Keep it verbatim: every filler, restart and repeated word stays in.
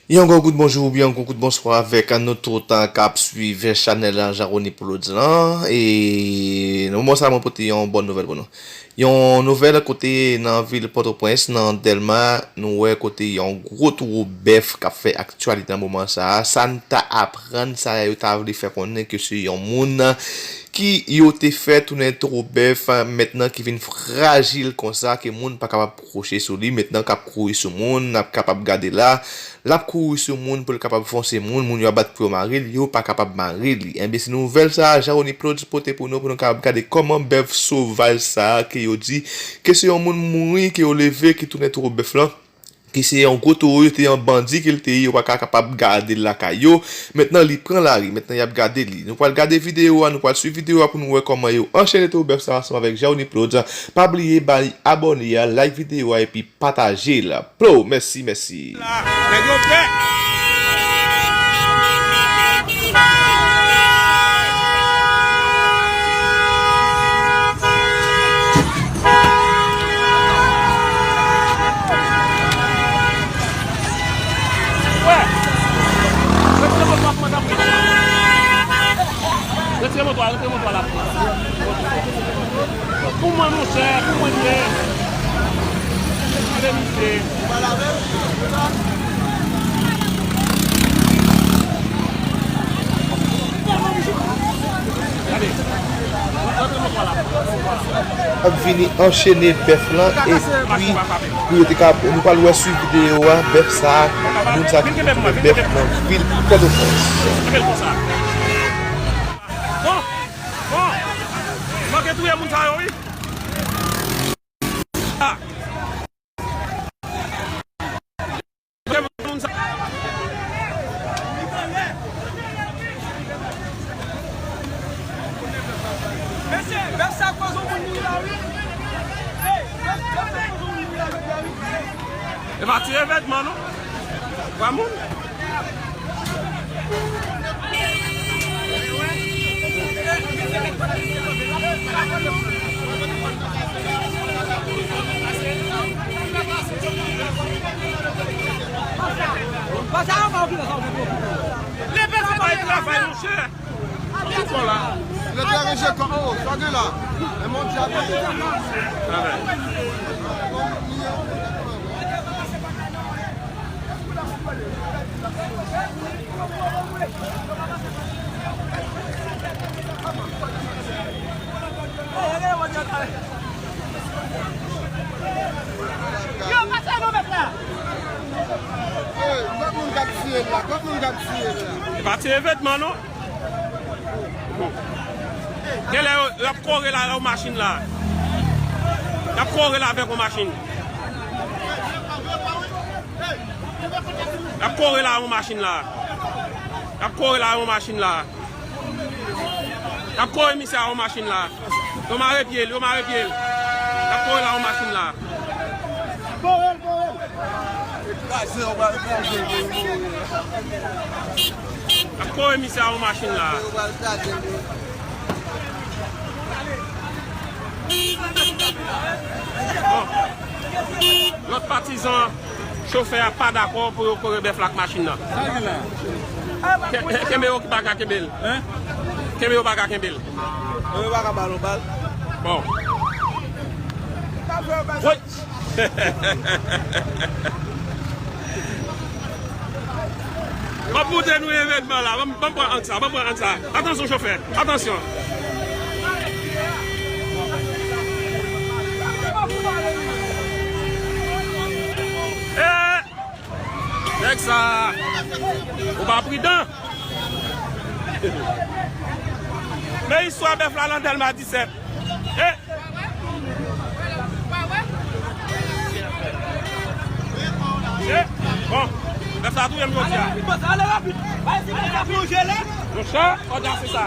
Yon gwo kout bonjou oubyen yon gwo kout bonswa avèk nou tout k ap swiv chanèl Jarony Plods lan. E nan moman sa a, mwen pote yon bòn nouvèl pou nou. Yon nouvèl kote nan vil Pòtoprens, nan Dèlma, nou wè kote yon gwo twouwo bèf k ap fè aktyalite nan moman sa a. Sa n ta aprann, sa yo ta vle fè konnen ke se yon moun ki yo te fè tounen twouwo bèf, mentnan ki vin frajil konsa, ke moun pa kapab kwoche sou li, mentnan k ap kouri sou moun, n ap kapab gade la, l ap kouri sou moun pou l kapab fonse moun, moun yo ap bat pou yo mare l, yo pa kapab mare li. Enben, se nouvèl sa a, Jarony Plods pote pou nou, pou nou kapab gade kòman bèf sovaj sa a, ke yo di ke se yon moun mouri, ke yo leve, ki tounen twouwo bèf lan, ki se yon gwo towo, yo te yon bandi ke l te ye, yo pa ka kapab gade l lakay yo. Mentnan, li pran lari, mentnan, y ap gade li. Nou pral gade videyo a, nou pral swiv videyo a pou nou wè kòman yo anchene twouwo bèf sa a ansanm avèk Jarony Plods. Pa bliye bay abòne a, like videyo a, epi pataje l. Plo, mèsi, mèsi. La, nèg yo pè. Wè. Retire moto a pou mwen, tanpri. Retire moto a, retire moto a la. Pou mwen, monchè, pou mwen, li ye. Gade misye. Gade. Ap vini anchene bèf lan, epi pou yo te ka, nou pral wè sou videyo a, bèf sa a, moun sa ki te tounen bèf nan vil Pòtoprens. Kenbe l konsa. Bon, bon. Manke touye moun sa yo, wi. Ah. Touye moun sa. Mesye, bèf sa koz yon moun mouri la, wi. Hey, bèf sa koz yon moun mouri la, jodi a, wi. E pa ti evènman, non. Wè moun. Pasa anba ou ki nan sa ou fè. Travay, travay, monchè. Lè te ranje kò, oh, sa gen la. E mon dyabi. Yo, pase nou met la. Hey, kot moun k ap tiye la? Kot moun k ap tiye la? E pa ti evènman, non. Genlè yo, y ap kore la, yon machin la. Y ap kore la avèk yon machin. Y ap kore la, yon machin la. Y ap kore la, yon machin la. Y ap kore misye a yon machin la. Yo mare pye l, yo mare pye l. Y ap kore la, yon machin la. Kraze, yo pral kraze l, pou l mouri. Ap kore misye a yon machin la. Yo pral kraze l. Bon. Lòt patizan chofè a pa dakò pou yo kore bèf la ak machin nan. Sa gen la? Ke-, kenbe yo ki pa ka kenbe l. Hein? Kenbe yo pa ka kenbe l. Yo pa ka ba l yon bal. Bon. Woy! M ap montre nou evènman la. Ban m, ban m pran ang sa, ban m pran ang sa. Atansyon, chofè. Atansyon. Eh! Nèg sa, ou pa pridan. Men istwa bèf la nan Dèlma disèt. Eh! Eh! Bon, bèf sa touye m jodi a. Monchè, odasye sa.